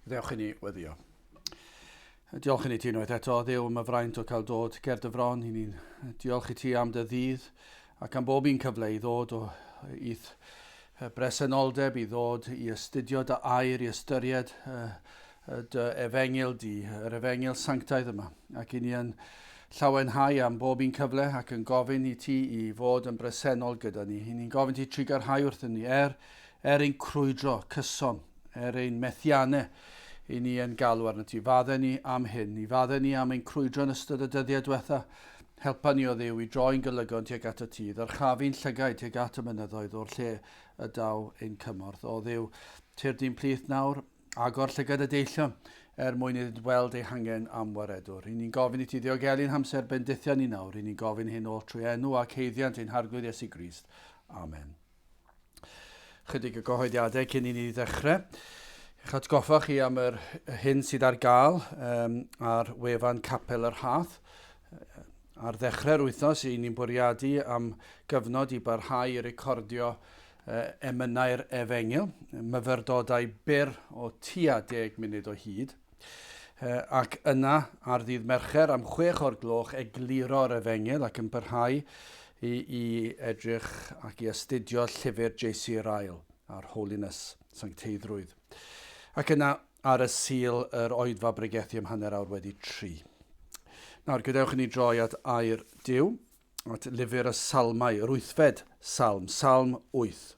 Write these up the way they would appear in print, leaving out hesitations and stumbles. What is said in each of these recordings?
Gadewch i ni weddio. Diolch i ni ti unwaith eto, Dduw, am y fraint o cael dod ger dy fron. I ni'n diolch i ti am dy ddydd ac am bob un cyfle i ddod o i'th bresenoldeb, i ddod i astudio dy air, i ystyried dy efengyl di, yr efengyl sanctaidd yma. Ac i ni yn llawenhau am bob un cyfle ac yn gofyn i ti i fod yn bresennol gyda ni. I ni'n gofyn ti trugarhau wrthyn ni, er, er ein crwydro cyson, er ein methiannau, i ni yn galw arno ti. Fadde ni am hyn, i fadde ni am ein crwydro yn ystod y dyddiau diwetha. Helpa ni o Dduw i droi'n golygon tuag at y ti, ddyrchafu'n llygaid tuag at y mynyddoedd o'r lle y daw ein cymorth. O Dduw, tyrd i'n plith nawr, agor llygad y deillion er mwyn iddynt weld eu hangen am waredwr. Ry'n ni'n gofyn i ti ddiogelu'n hamser bendithio ni nawr. Ry'n ni'n gofyn hyn oll trwy enw ac haeddiant ein Harglwydd Iesu Grist. Amen. Chydig o gyhoeddiadau cyn i ni ddechrau. Eich atgoffa chi am yr hyn sydd ar gael um, ar wefan Capel yr Hath. Ar ddechrau'r wythnos, i ni'n bwriadu am gyfnod i barhau i recordio emynau'r Efengyl, myfyrdodau byr o tua deg munud o hyd, ac yna ar ddydd Mercher am chwech o'r gloch egluro'r Efengyl ac yn parhau i, i edrych ac i astudio llyfr J.C. Ryle ar Holiness, Sancteiddrwydd. Ac yna ar y Sul yr oedfa bregethu am hanner awr wedi tri. Nawr, gadewch i ni droi at air Duw. at lyfr y Salmau, yr wythfed salm, Salm 8.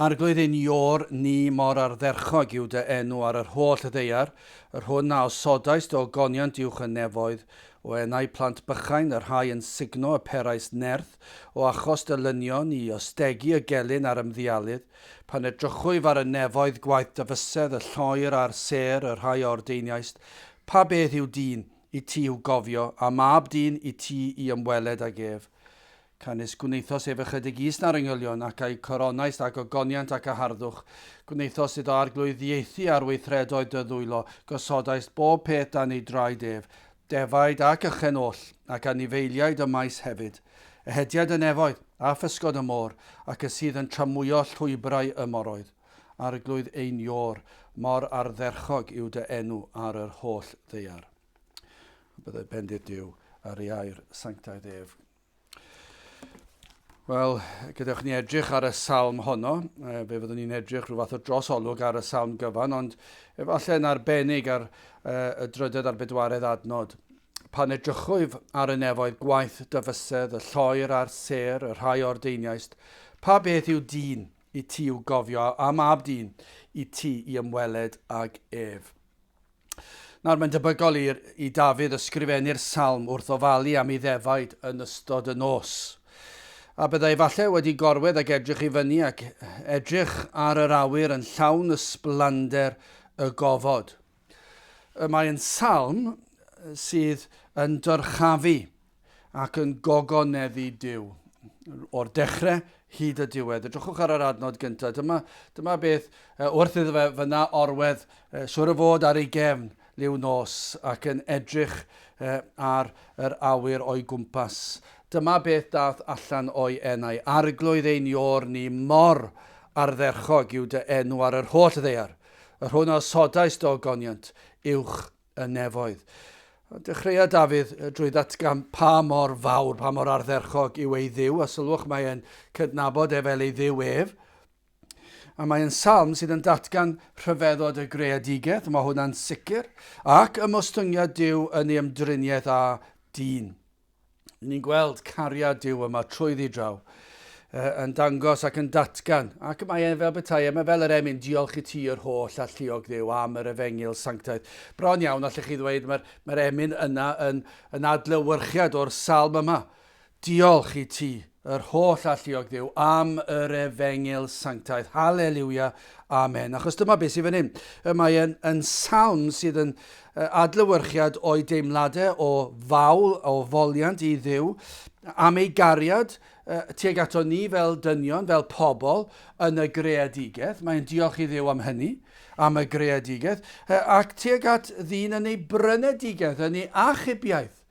Arglwydd ein Iôr ni mor ardderchog yw dy enw ar yr holl ddaear, yr hwn a osodaist dy ogoniant uwch y nefoedd, o enau plant bychain, y rhai yn sugno y perais nerth, o achos dy lynion i ostegu y gelyn a'r ymddialydd, pan edrychwyf ar y nefoedd gwaith dy fysedd, y lloer a'r sêr, y rhai a ordeiniaist, pa beth yw dyn, i ti i'w gofio, a mab dyn i ti i ymweled ag ef. Canys gwnaethos ef ychydig is na'r angylion, ac a'i coronaist â gogoniant ac â harddwch. Gwnaethos iddo arglwyddiaethu ar weithredoedd dy ddwylo, gosodaist bob peth dan ei draed ef, defaid ac ychen oll, ac anifeiliaid y maes hefyd. Ehediad y nefoedd, a physgod y môr, ac y sydd yn tramwyo llwybrau y moroedd. Arglwydd ein Iôr, mor ardderchog yw dy enw ar yr holl ddaear. A byddai bendith Duw ar ei air sanctaidd ef. Wel, gadewch ni edrych ar y salm honno. Fe fyddwn ni'n edrych rhyw fath o drosolwg ar y salm gyfan, ond efallai yn arbennig ar y drydedd a'r bedwaredd adnod. Pan edrychwyf ar y nefoedd gwaith dy fysedd, y lloer a'r sêr, y rhai ordeiniaist, pa beth yw dyn i ti i'w gofio, a mab dyn i ti i ymweled ag ef. Nawr, mae'n debygol i, i Dafydd ysgrifennu'r salm wrth ofalu am ei ddefaid yn ystod y nos. A byddai falle wedi gorwedd ac edrych i fyny ac edrych ar yr awyr yn llawn ysblander y gofod. Y mae'n salm sydd yn dyrchafu ac yn gogoneddu Duw. O'r dechrau hyd y diwedd. Edrychwch ar yr adnod gyntaf. Dyma, dyma beth, wrth iddo fe fyna orwedd, siwr o fod ar ei gefn liw nos ac yn edrych ar yr awyr o'i gwmpas. Dyma beth dath allan o'i enau. Arglwydd ein Iôr ni mor ardderchog yw dy enw ar yr holl ddaear, yr hwn a osodais dy ogoniant uwch y nefoedd. Dechreuodd Dafydd drwy ddatgan pa mor fawr, pa mor ardderchog yw ei Dduw, a sylwch mae e'n cydnabod e fel ei Dduw ef. A mae'n salm sydd yn datgan rhyfeddod y greadigaeth, mae hwnna'n sicr, ac ymostyngiad Duw yn ei ymdriniaeth â dyn. Ni'n gweld cariad Duw yma trwyddi draw yn dangos ac yn datgan, ac mae e fel petai, e, mae fel yr emyn, diolch i ti yr holl alluog Dduw am yr efengyl sanctaidd. Bron iawn, allech chi ddweud, mae'r mae emyn yna yn, yn adlewyrchiad o'r salm yma. Diolch i ti, yr holl alluog Dduw, am yr efengyl sanctaidd. Haleliwia, amen. Achos dyma beth sydd fan hyn. Mae yn, yn salm sydd yn adlewyrchiad o'i deimladau o fawl, o foliant i Dduw, am ei gariad tuag ato ni fel dynion, fel pobl yn y greadigaeth. Mae'n diolch i Dduw am hynny, am y greadigaeth, ac tuag at ddyn yn ei brynedigaeth, yn ei achubiaeth.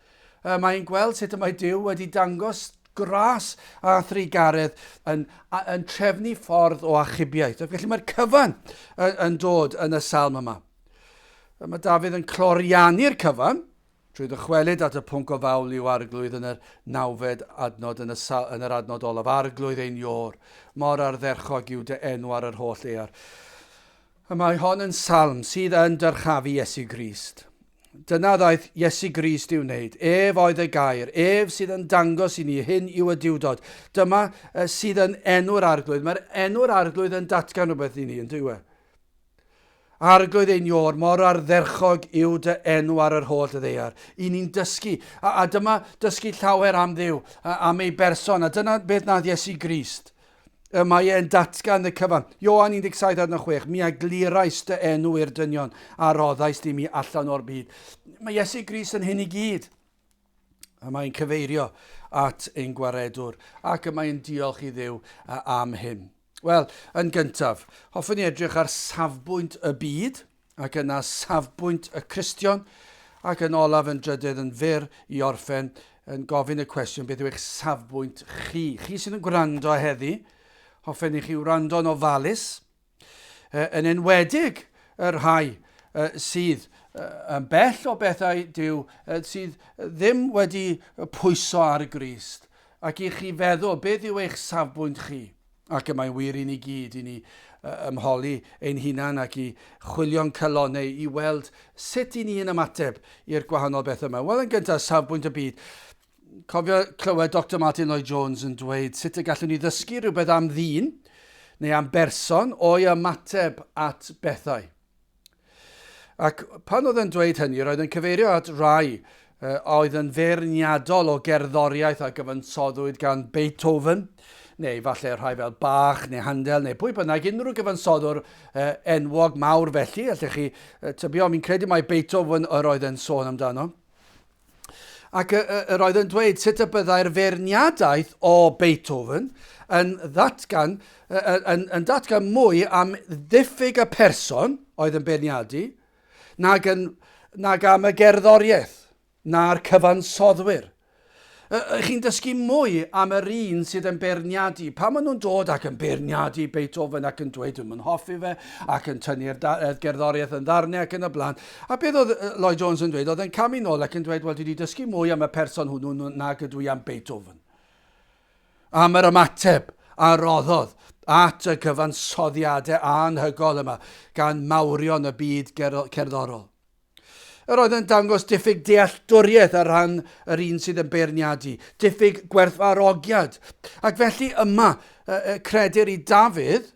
Mae'n gweld sut y mae Duw wedi dangos Gras a thrugaredd yn, yn trefnu ffordd o achubiaeth. Felly mae'r cyfan yn, yn dod yn y salm yma. Mae Dafydd yn cloriannu'r cyfan trwy ddychwelyd at y pwnc o fawl i'w arglwydd yn yr nawfed adnod yn, y, yn yr adnod olaf. Arglwydd ein Iôr, mor ardderchog yw dy enw ar yr holl ddaear. Y mae hon yn salm sydd yn dyrchafu Iesu Grist. Dyna ddaeth Iesu Grist i'w wneud. Ef oedd y gair. Ef sydd yn dangos i ni hyn yw y Duwdod. Dyma sydd yn enw'r Arglwydd. Mae'r enw'r Arglwydd yn datgan rhywbeth i ni, yn dyw e? Arglwydd ein Iôr, mor ardderchog yw dy enw ar yr holl ddaear. I ni'n dysgu, a, a dyma dysgu llawer am Dduw, a, am ei berson, a dyna beth nath Iesu Grist. Y mae e'n datgan y cyfan. Ioan 17 adnod 6, mi a glirais dy enw i'r dynion, a roddais di mi allan o'r byd. Mae Iesu Grist yn hyn i gyd. A mae'n cyfeirio at ein gwaredwr, ac y mae'n diolch i Dduw am hyn. Wel, yn gyntaf, hoffwn i edrych ar safbwynt y byd, ac yna safbwynt y Cristion, ac yn olaf yn drydydd yn fyr i orffen yn gofyn y cwestiwn beth yw eich safbwynt chi? Chi sydd yn gwrando heddi, hoffen i chi wrando'n ofalus, yn enwedig y rhai sydd yn bell o bethau Duw, sydd ddim wedi pwyso ar Grist, ac i chi feddwl beth yw eich safbwynt chi. Ac y mae'n wir i ni gyd, i ni ymholi ein hunan ac i chwilio'n calonnau i weld sut i ni yn ymateb i'r gwahanol bethau yma. Wel, yn gyntaf, safbwynt y byd. Cofio clywed Doctor Martyn Lloyd Jones yn dweud sut y gallwn ni ddysgu rhywbeth am ddyn neu am berson o'i ymateb at bethau. Ac pan oedd yn dweud hynny, roedd yn cyfeirio at rai oedd yn feirniadol o gerddoriaeth a gyfansoddwyd gan Beethoven, neu falle rhai fel Bach neu Handel neu pwy bynnag, unrhyw gyfansoddwr enwog mawr felly, allech chi tybio, mi'n credu mai Beethoven yr oedd yn sôn amdano. Ac yr oedd yn dweud sut y byddai'r feirniadaeth o Beethoven yn ddatgan, yn, yn datgan mwy am ddiffyg y person oedd yn beirniadu nag, yn, nag am y gerddoriaeth na'r cyfansoddwyr. Chi'n dysgu mwy am yr un sydd yn beirniadu. Pan maen nhw'n dod ac yn beirniadu Beethoven ac yn dweud dwi'm yn hoffi fe ac yn tynnu'r gerddoriaeth yn ddarnau ac yn y blaen. A beth oedd Lloyd Jones yn dweud? Oedd e'n camu nôl ac yn dweud, wel dwi wedi dysgu mwy am y person hwnnw nag ydw i am Beethoven. Am yr ymateb a roddodd at y cyfansoddiadau anhygol yma gan mawrion y byd cerddorol. Yr oedd yn dangos diffyg dealltwriaeth ar rhan yr un sydd yn beirniadu, diffyg gwerthfawrogiad. Ac felly yma, credir i Dafydd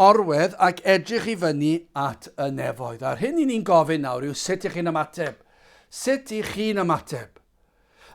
orwedd ac edrych i fyny at y nefoedd. A'r hyn i ni'n gofyn nawr yw sut ych chi'n ymateb? Sut ych chi'n ymateb?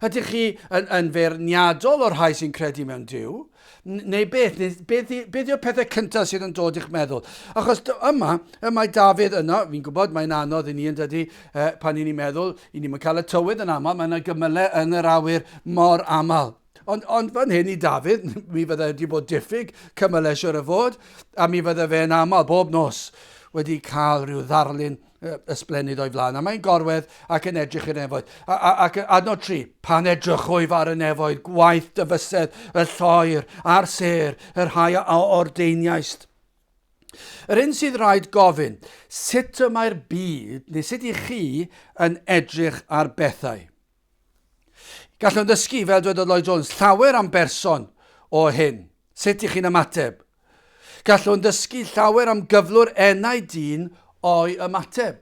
Ydych chi yn, yn feirniadol o'r rhai sy'n credu mewn Duw? Neu beth? Neu beth, beth yw'r pethau cyntaf sydd yn dod i'ch meddwl? Achos yma, y mae Dafydd yno, fi'n gwybod mae'n anodd i ni yn dydy, eh, pan i ni'n meddwl, i ni'n cael y tywydd yn aml, mae yna gymylau yn yr awyr mor aml. Ond, ond fan hyn i Dafydd, mi fydde wedi bod diffyg cymylau siwr o fod, a mi fydde fe'n aml bob nos wedi cael rhyw ddarlun ysblennydd o'i flaen, a mae'n gorwedd ac yn edrych i'r nefoedd. A, a, ac adnod 3, pan edrychwyf ar y nefoedd, gwaith dy fysedd, y lloer, a'r sêr, y rhai a ordeiniaist. Yr hyn sydd rhaid gofyn, sut y mae'r byd, neu sut i chi yn edrych ar bethau? Gallwn ddysgu, fel dwedodd Lloyd Jones, llawer am berson o hyn. Sut i chi'n ymateb? Gallwn ddysgu llawer am gyflwr enaid dyn o'i ymateb.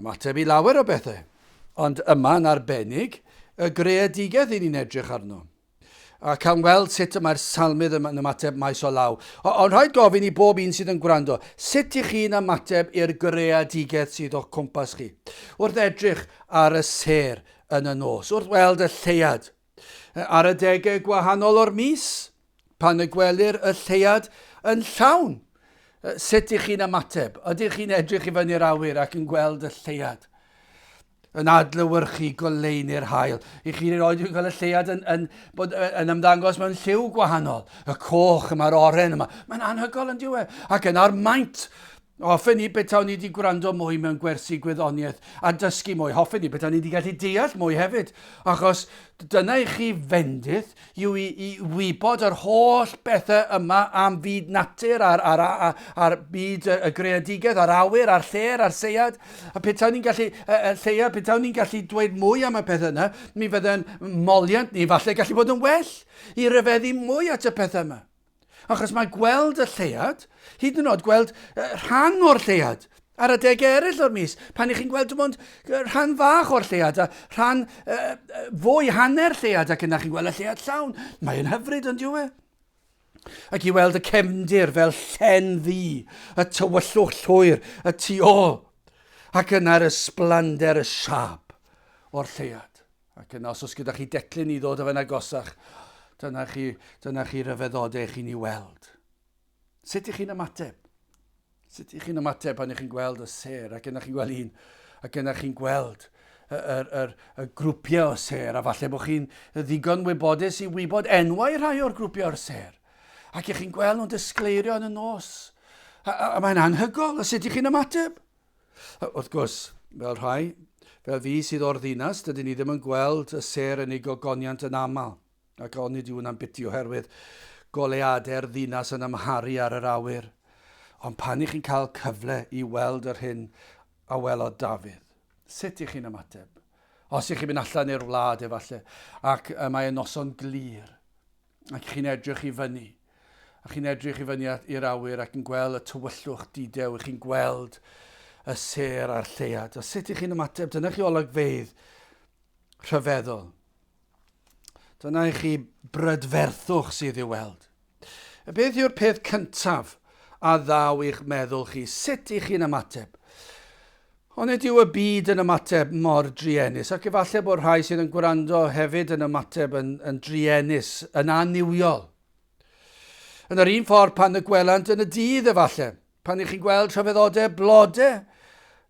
Ymateb i lawer o bethau, ond yma yn arbennig, y greadigaeth i ni'n edrych arno. A cawn weld sut y mae'r salmydd yn ymateb maes o law. Ond rhaid gofyn i bob un sydd yn gwrando, sut i chi'n ymateb i'r greadigaeth sydd o'ch cwmpas chi? Wrth edrych ar y sêr yn y nos, wrth weld y lleuad, ar adegau gwahanol o'r mis, pan y gwelir y lleuad yn llawn, sut i chi'n ymateb? Ydych chi'n edrych i fyny'r awyr ac yn gweld y lleuad? yn adlewyrchu goleuni'r haul. I chi erioed wedi gweld y lleuad yn, yn, bod, yn ymddangos mewn lliw gwahanol. Y coch yma'r oren yma. Mae'n anhygoel yn diwe. Ac yna'r maint. Hoffen ni petawn ni wedi gwrando mwy mewn gwersi gwyddoniaeth a dysgu mwy. Hoffen ni petawn ni wedi gallu deall mwy hefyd, achos dyna i chi fendith yw i, i wybod yr holl bethau yma am fyd natur a'r, ar, ar, ar byd y, y greadigaeth, a'r awyr, a'r lle'r, a'r seiad. A petawn ni'n gallu, y, y lleia, petawn ni'n gallu dweud mwy am y pethau yna, mi fydde'n moliant ni falle gallu bod yn well i ryfeddu mwy at y pethau yma. Achos mae gweld y lleuad, hyd yn oed gweld rhan o'r lleuad, ar adegau eraill o'r mis, pan ych chi'n gweld dim ond rhan fach o'r lleuad a rhan uh, fwy hanner lleuad ac yna chi'n gweld y lleuad llawn, mae'n hyfryd ond yw e? Ac i weld y cefndir fel llen ddu, y tywyllwch llwyr, y tu ôl, ac yna'r ysblander y siâp o'r lleuad. Ac yna, os oes gyda chi declyn i ddod â fe'n agosach, dyna chi, dyna chi ryfeddodau chi'n ei weld. Sut ych chi'n ymateb? Sut ych chi'n ymateb pan ych chi'n gweld y sêr ac yna chi'n gweld un ac yna chi'n gweld y, y, y, y grwpiau o sêr a falle bod chi'n ddigon wybodus i wybod enwau rhai o'r grwpiau o'r sêr. Ac ych chi'n gweld nhw'n disgleirio yn y nos. A, a, a mae'n anhygol, a sut ych chi'n ymateb? Wrth gwrs, fel rhai, fel fi sydd o'r ddinas, dydyn ni ddim yn gweld y sêr yn ei gogoniant yn aml, ac onid yw hwnna'n biti oherwydd goleuadau'r ddinas yn amharu ar yr awyr. Ond pan i chi'n cael cyfle i weld yr hyn a welodd Dafydd, sut i chi'n ymateb? Os i chi'n mynd allan i'r wlad efallai, ac mae y noson glir, ac chi'n edrych i fyny, a chi'n edrych i fyny i'r awyr ac yn gweld y tywyllwch didew, i chi'n gweld y sêr a'r lleuad. A sut i chi'n ymateb? Dyna chi olygfeydd rhyfeddol. Dyna i chi brydferthwch sydd i'w weld. Beth yw'r peth cyntaf a ddaw i'ch meddwl chi? Sut i chi'n ymateb? Onid yw y byd yn ymateb mor druenus, ac efallai bod rhai sydd yn gwrando hefyd yn ymateb yn, yn druenus, yn annuwiol. Yn yr un ffordd pan y gwelant yn y dydd efallai, pan ych chi'n gweld rhyfeddodau blodau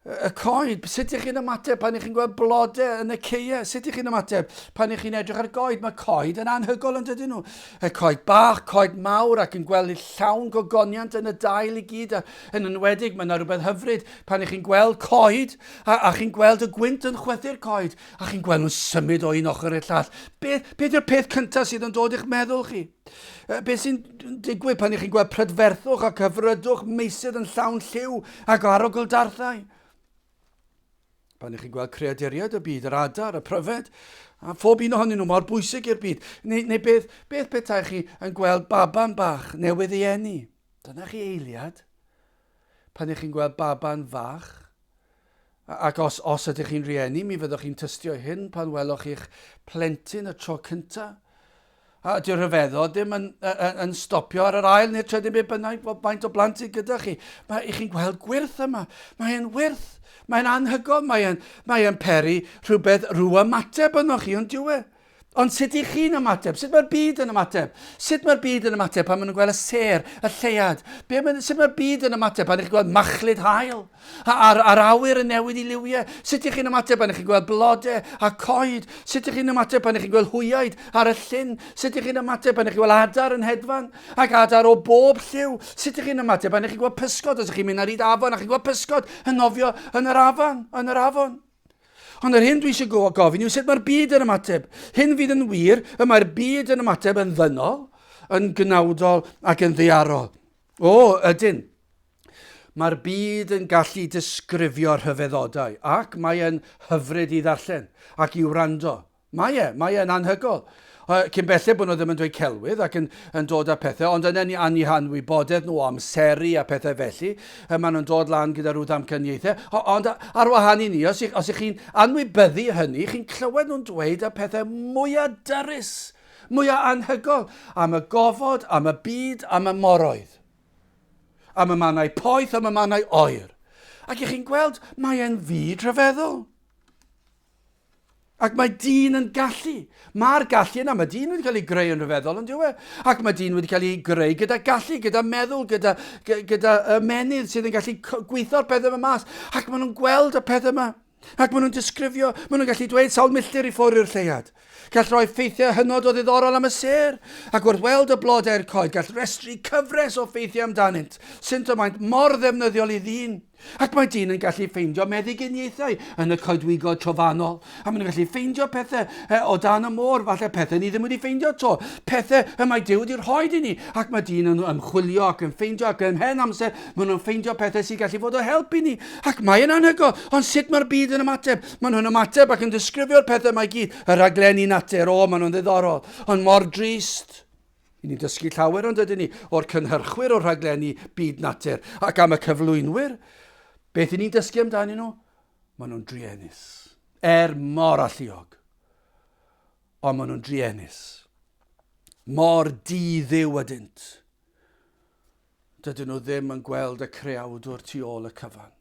y coed, sut ych chi'n ymateb pan ych chi'n gweld blodau yn y ceie, sut ych chi'n ymateb pan ych chi'n edrych ar goed, mae coed yn anhygol yn dydyn nhw. Y coed bach, coed mawr ac yn gweld llawn gogoniant yn y dail i gyd, a yn enwedig mae yna rhywbeth hyfryd Pan ych chi'n gweld coed, a, a chi'n gweld y gwynt yn chwythu'r coed, a chi'n gweld nhw'n symud o un ochr i'r llall, beth, beth yw'r peth cyntaf sydd yn dod i'ch meddwl chi? Beth sy'n digwydd pan ych chi'n gweld prydferthwch ac hyfrydwch meysydd yn llawn lliw ac arogl darthau? Pan ych chi'n gweld creaduriaid y byd, yr adar, y pryfed, a phob un ohonyn nhw mor bwysig i'r byd. Neu, neu beth, beth petai chi yn gweld baban bach newydd ei eni? Dyna chi eiliad. Pan ych chi'n gweld baban fach, ac os, os ydych chi'n rieni, mi fyddwch chi'n tystio hyn pan weloch chi'ch plentyn y tro cyntaf. A ydy'r rhyfeddod ddim yn, yn, yn stopio ar yr ail neu'r trydydd beth bynnag faint o blant sydd gyda chi. Mae i chi'n gweld gwyrth yma. Mae'n wyrth. Mae'n anhygoel. Mae'n mae peri rhywbeth, rhyw ymateb yno chi, ond dyw e. Ond sut i chi'n ymateb? Sut mae'r byd yn ymateb? Sut mae'r byd yn ymateb pan maen nhw'n gweld y sêr, y lleuad? Be mae, sut mae'r byd yn ymateb pan ych chi'n gweld machlud haul? A'r, a'r awyr yn newid i liwiau? Sut ych chi'n ymateb pan ych chi'n gweld blodau a coed? Sut ych chi'n ymateb pan ych chi'n gweld hwyaid ar y llyn? Sut ych chi'n ymateb pan ych chi'n gweld adar yn hedfan? Ac adar o bob lliw? Sut ych chi'n ymateb pan ych chi'n gweld pysgod? Os ych chi'n mynd ar hyd afon a chi'n gweld pysgod yn nofio yn yr afon, yn yr afon. Ond yr hyn dwi eisiau gofyn yw sut mae'r byd yn ymateb. Hyn fydd yn wir, y mae'r byd yn ymateb yn ddynol, yn gnawdol ac yn ddaearol. O, ydyn. Mae'r byd yn gallu disgrifio rhyfeddodau ac mae'n hyfryd i ddarllen ac i wrando. Mae e, mae e'n anhygoel. Cyn belled bod nhw ddim yn dweud celwydd ac yn, yn dod â pethau, ond yn eu anwybodaeth nhw o amseru a pethau felly, maen nhw'n dod lan gyda rhyw ddamcaniaethau. Ond ar wahân i ni, os, ych, os ych chi'n anwybyddu hynny, chi'n clywed nhw'n dweud y pethau mwyaf dyrys, mwyaf anhygoel am y gofod, am y byd, am y moroedd, am y mannau poeth, am y mannau oer. Ac ych chi'n gweld, mae e'n fyd rhyfeddol. Ac mae dyn yn gallu. Mae'r gallu yna. Mae dyn wedi cael ei greu yn rhyfeddol, yn dyw e? Ac mae dyn wedi cael ei greu gyda gallu, gyda meddwl, gyda, gyda ymenydd sydd yn gallu gweithio'r pethau yma mas. Ac maen nhw'n gweld y pethau yma. Ac maen nhw'n disgrifio, maen nhw'n gallu dweud sawl milltir i ffwrdd i'r lleuad. Gall roi ffeithiau hynod o ddiddorol am y sêr, ac wrth weld y blodau'r coed, gall restru cyfres o ffeithiau amdanynt, sy'n maent mor ddefnyddiol i ddyn. Ac mae dyn yn gallu ffeindio meddyginiaethau yn y coedwigoedd trofannol, a maen nhw'n gallu ffeindio pethau o dan y môr, falle pethau ni ddim wedi ffeindio to, pethau y mae Duw wedi rhoi i ni, ac mae dyn yn ymchwilio ac yn ffeindio ac ymhen amser maen nhw'n ffeindio pethau sy'n gallu fod o help i ni, ac mae'n anhygoel, ond sut mae'r byd yn ymateb? Maen nhw'n ymateb ac yn disgrifio'r pethau mae gyd, y rhaglenni natur, o, maen nhw'n ddiddorol, ond mor drist. I ni'n dysgu llawer ond ydyn ni o'r cynhyrchwyr o'r rhaglenni byd natur ac am y cyflwynwyr. Beth i ni'n dysgu amdanyn nhw? Maen nhw'n druenus. Er mor alluog. Ond maen nhw'n druenus. Mor di-ddiw ydynt. Dydyn nhw ddim yn gweld y creawdwr tu ôl y cyfan.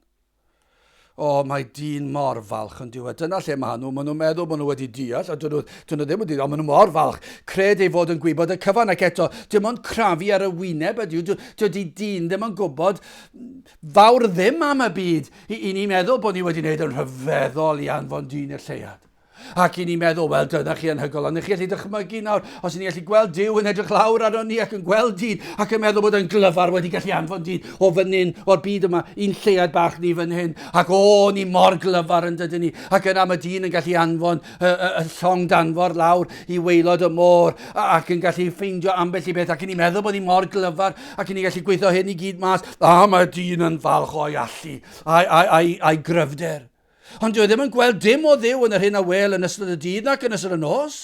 O, mae dyn mor falch yn diwedd. Dyna lle maen nhw. Maen nhw'n meddwl bod nhw wedi deall, a dyn nhw, dyn nhw ddim wedi deall, ond maen nhw mor falch. Cred ei fod yn gwybod y cyfan, ac eto, dim ond crafu ar y wyneb ydyw. Dydy dyn ddim yn gwybod fawr ddim am y byd. I, i ni meddwl bod ni wedi gwneud yn rhyfeddol i anfon dyn i'r lleuad. Ac i ni'n meddwl, wel, dyna chi anhygoel, ond chi allu dychmygu nawr, os i ni allu gweld Duw yn edrych lawr arno ni ac yn gweld dyn, ac yn meddwl bod yn glyfar wedi gallu anfon dyn o fan hyn, o'r byd yma, i'n lleiad bach ni fan hyn, ac o, ni mor glyfar yn dydyn ni, ac yna mae dyn yn gallu anfon y, y, y llong danfor lawr i waelod y môr, ac yn gallu ffeindio ambell i beth, ac i ni'n meddwl bod ni mor glyfar, ac i ni gallu gweithio hyn i gyd mas, a mae dyn yn falch o'i allu, a'i, a'i, a'i, a'i gryfder. Ond dyw e ddim yn gweld dim o Dduw yn yr hyn a wel yn ystod y dydd nac yn ystod y nos.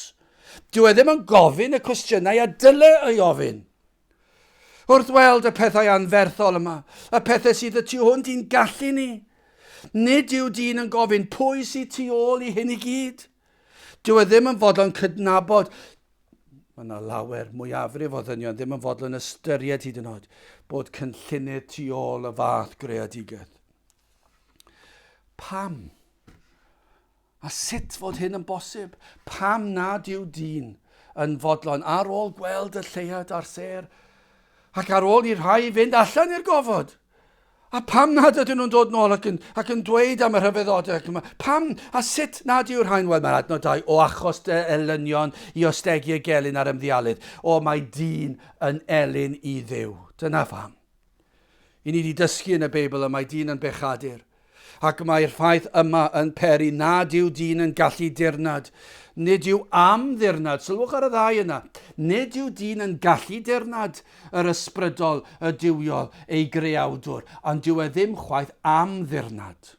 Dyw e ddim yn gofyn y cwestiynau a dyle ei ofyn. Wrth weld y pethau anferthol yma, y pethau sydd y tu hwnt i'n gallu ni, nid yw dyn yn gofyn pwy sydd tu ôl i hyn i gyd. Dyw e ddim yn fodlon cydnabod. Mae yna lawer mwyafrif o ddynion ddim yn fodlon ystyried hyd yn oed bod cynllunydd tu ôl y fath greadigaeth. Pam? A sut fod hyn yn bosib? Pam nad yw dyn yn fodlon ar ôl gweld y lleuad a'r sêr ac ar ôl i rhai fynd allan i'r gofod? A pam nad ydyn nhw'n dod nôl ac yn, ac yn dweud am y rhyfeddodau ac yma? Pam a sut nad yw'r rhain? Wel, mae'r adnodau o achos dy elynion i ostegu y gelyn a'r ymddialydd. O, mae dyn yn elyn i Dduw. Dyna pham. I ni wedi dysgu yn y Beibl y mae dyn yn bechadur, ac mae'r ffaith yma yn peri nad yw dyn yn gallu dirnad. Nid yw am ddirnad, sylwch ar y ddau yna, nid yw dyn yn gallu dirnad yr ysbrydol, y duwiol, ei greawdwr, ond dyw e ddim chwaith am ddirnad.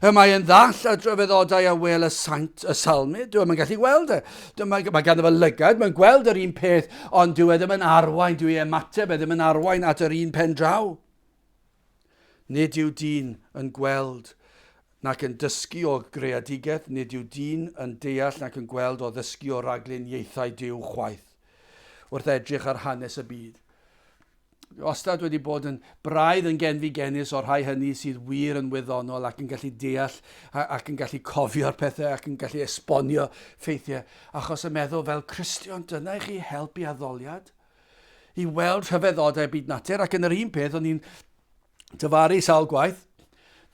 Y mae yn ddall a dryfeddodau a wel y saint, y salmydd, dyw e'n gallu gweld e. Mae, mae ganddo fe lygad, mae'n gweld yr un peth, ond dyw e ddim yn arwain, dyw ei ymateb e ddim yn arwain at yr un pen draw. Nid yw dyn yn gweld nac yn dysgu o greadigaeth, nid yw dyn yn deall nac yn gweld o ddysgu o raglun ieithau Duw chwaith. Wrth edrych ar hanes y byd, wastad wedi bod yn braidd yn genfigennus o'r rhai hynny sydd wir yn wyddonol ac yn gallu deall ac yn gallu cofio'r pethau ac yn gallu esbonio ffeithiau, achos y meddwl fel Cristion, dyna i chi help i addoliad, i weld rhyfeddodau byd natur, ac yn yr un peth, o'n i'n dyfaru sawl gwaith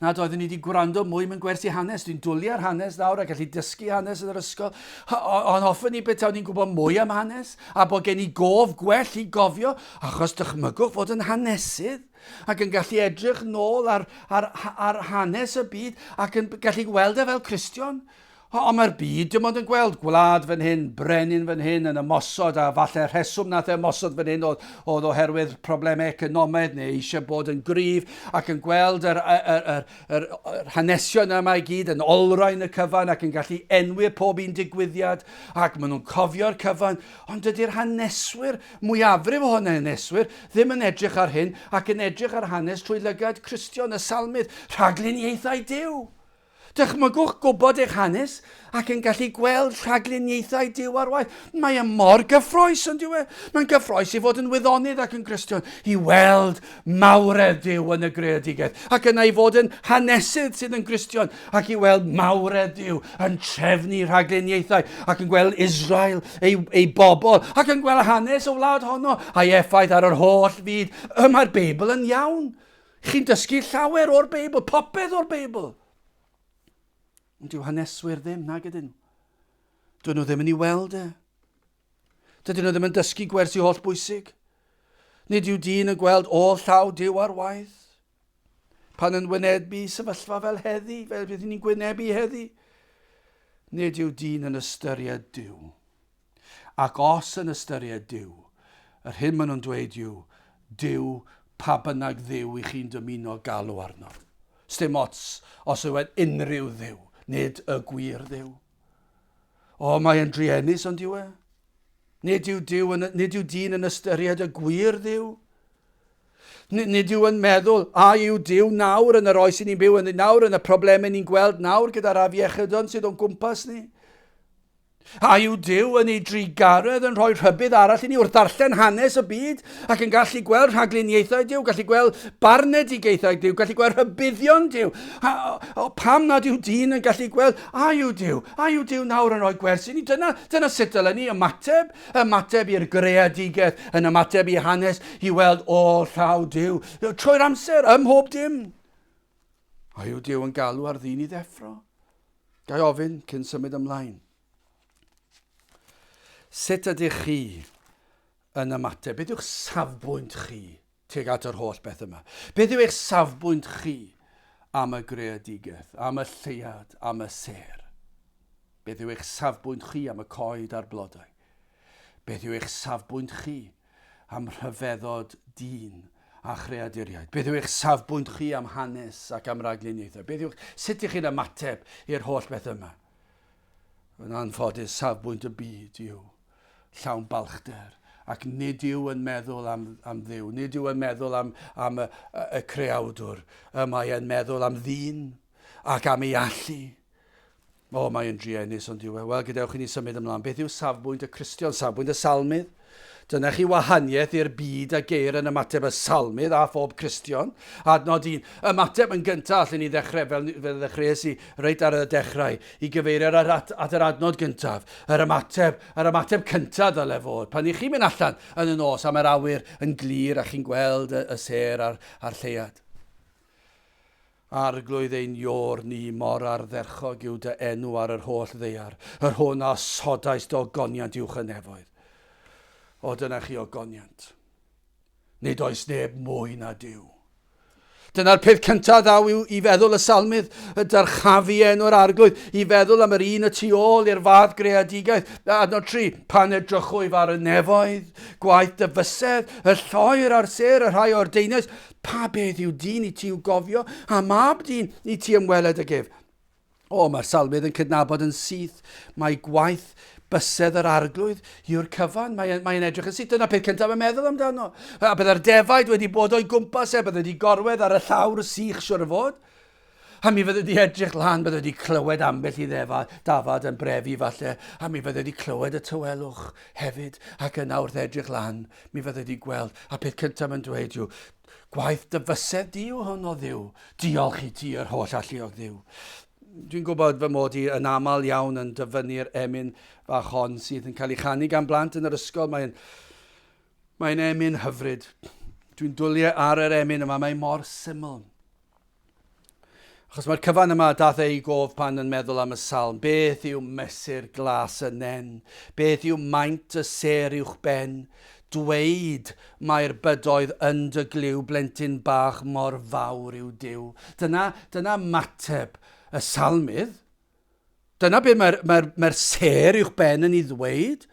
nad oeddwn i wedi gwrando mwy mewn gwersi hanes. Dwi'n dwlu ar hanes nawr a gallu dysgu hanes yn yr ysgol. Ond hoffwn i betawn i'n gwybod mwy am hanes a bod gen i gof gwell i gofio, achos dychmygwch fod yn hanesydd ac yn gallu edrych nôl ar, ar, ar hanes y byd ac yn gallu gweld e fel Cristion. Ond mae'r byd dim ond yn gweld gwlad fan hyn, brenin fan hyn yn ymosod, a falle rheswm nath e ymosod fan hyn oedd, oedd oherwydd problemau economaidd neu eisiau bod yn gryf, ac yn gweld yr, yr, yr, yr, yr hanesion yma i gyd yn olrhain y cyfan ac yn gallu enwi pob un digwyddiad, ac maen nhw'n cofio'r cyfan, ond dydy'r haneswyr, mwyafrif o haneswyr, ddim yn edrych ar hyn ac yn edrych ar hanes trwy lygad Cristion y Salmydd, rhagluniaethau Duw. Dychmygwch gwybod eich hanes ac yn gallu gweld rhagluniaethau Duw ar waith. Mae e mor gyffroes, yn dyw e? Mae'n gyffroes i fod yn wyddonydd ac yn Gristion, i weld mawredd Duw yn y greadigaeth, ac yna i fod yn hanesydd sydd yn Gristion ac i weld mawredd Duw yn trefnu rhagluniaethau ac yn gweld Israel, ei, ei bobl, ac yn gweld hanes y wlad honno a'i effaith ar yr holl fyd. Y mae'r Beibl yn iawn. Chi'n dysgu llawer o'r Beibl, popeth o'r Beibl. Ond dyw haneswyr ddim, nag ydyn nhw. Dyn nhw ddim yn ei weld e. Dydyn nhw ddim yn dysgu gwersi holl bwysig. Nid yw dyn yn gweld ôl llaw Duw ar waith. Pan yn wynebu sefyllfa fel heddi, fel beth ni'n gwynebu heddi, nid yw dyn yn ystyried Duw. Ac os yn ystyried Duw, yr hyn maen nhw'n dweud yw, Duw, pa bynnag dduw i chi'n dymuno galw arno. Sdim ots os yw e'n unrhyw dduw, nid y gwir dduw. O, mae e'n druenus, ond yw e? Nid yw, Duw yn, nid yw dyn yn ystyried y gwir dduw. Nid yw yn meddwl, a yw Duw nawr yn yr oes i ni'n byw yn nawr, yn y problemau ni'n gweld nawr gyda'r afiechydon sydd o'n gwmpas ni? A yw Duw yn ei drugaredd yn rhoi rhybudd arall i ni wrth ddarllen hanes y byd ac yn gallu gweld rhagluniaethau Duw, gallu gweld barnedigaethau Duw, gallu gweld rhybuddion Duw? A, o, pam nad yw dyn yn gallu gweld, a yw Duw, a yw Duw nawr yn rhoi gwers i ni? Dyna, dyna sut dylen ni ymateb, ymateb i'r greadigaeth, yn ymateb i hanes, i weld o llaw Duw, trwy'r amser, ym mhob dim. A yw Duw yn galw ar ddyn i ddeffro? Ga i ofyn cyn symud ymlaen. Sut ydych chi yn ymateb? Beth yw'ch safbwynt chi tuag at yr holl beth yma? Beth yw eich safbwynt chi am y greadigaeth, am y lleuad, am y sêr? Beth yw eich safbwynt chi am y coed a'r blodau? Beth yw eich safbwynt chi am rhyfeddod dyn a chreaduriaid? Beth yw eich safbwynt chi am hanes ac am ragluniaethau? Beth yw, sut ych chi'n ymateb i'r holl beth yma? Yn anffodus, safbwynt y byd yw llawn balchder ac nid yw yn meddwl am, am Dduw, nid yw yn meddwl am, am y, y, y creawdwr, y mae e'n meddwl am ddyn ac am ei allu. O, mae yn druenus, ond yw e? Wel, gadewch i ni symud ymlaen. Beth yw safbwynt y Cristion, safbwynt y salmydd? Dyna chi wahaniaeth i'r byd a geir yn ymateb y salmydd a phob Cristion. Adnod un. Ymateb yn gyntaf, allen ni ddechrau fel, fel ddechreuais i reit ar y dechrau, i gyfeirio at, at, at yr adnod gyntaf. Yr ymateb, yr ymateb cyntaf ddyle fod. Pan i chi'n mynd allan yn y nos am yr awyr yn glir a chi'n gweld y, y sêr a'r, a'r lleuad. Arglwydd ein Iôr ni, mor ardderchog yw dy enw ar yr holl ddaear, yr hwn a osodais dy ogoniant uwch y nefoedd. O, dyna chi ogoniant. Nid oes neb mwy na Duw. Dyna'r peth cyntaf ddaw i, i feddwl y salmydd, y dyrchafu enw'r arglwydd, i feddwl am yr un y tu ôl i'r fath greadigaeth. Adnod 3, pan edrychwyf ar y nefoedd, gwaith dy fysedd, y lloer a'r sêr, y rhai o'r deunais, Pa beth yw dyn i ti i'w gofio, a mab dyn i ti ymweled ag ef? O, mae'r salmydd yn cydnabod yn syth mae gwaith bysedd yr arglwydd yw'r cyfan. Mae'n mae edrych yn syth. Dyna peth cyntaf yn meddwl amdano. A byddai'r defaid wedi bod o'i gwmpas e, byddai wedi gorwedd ar y llawr sych siwr o fod. A mi fydde wedi edrych lan, bydde wedi clywed ambell i ddefa, dafad yn brefu falle, a mi fydde wedi clywed y tawelwch hefyd, ac yna wrth edrych lan, mi fydde wedi gweld, a peth cyntaf mae'n dweud yw, gwaith dy fysedd di yw hwn o Dduw, diolch i ti yr holl alluog Dduw. Dwi'n gwybod fy mod i yn aml iawn yn dyfynnu'r emyn fach hon sydd yn cael ei chanu gan blant yn yr ysgol. Mae'n mae emyn hyfryd. Dwi'n dwlu ar yr emyn yma, mae mor syml. Achos mae'r cyfan yma dath ei gof pan yn meddwl am y salm. Beth yw mesur glas y nen? Beth yw maint y sêr uwch ben? Dweud mae'r bydoedd yn dy glyw blentyn bach mor fawr yw Duw. Dyna, dyna mateb y salmydd. Dyna beth mae'r mae mae sêr uwch ben yn ei ddweud.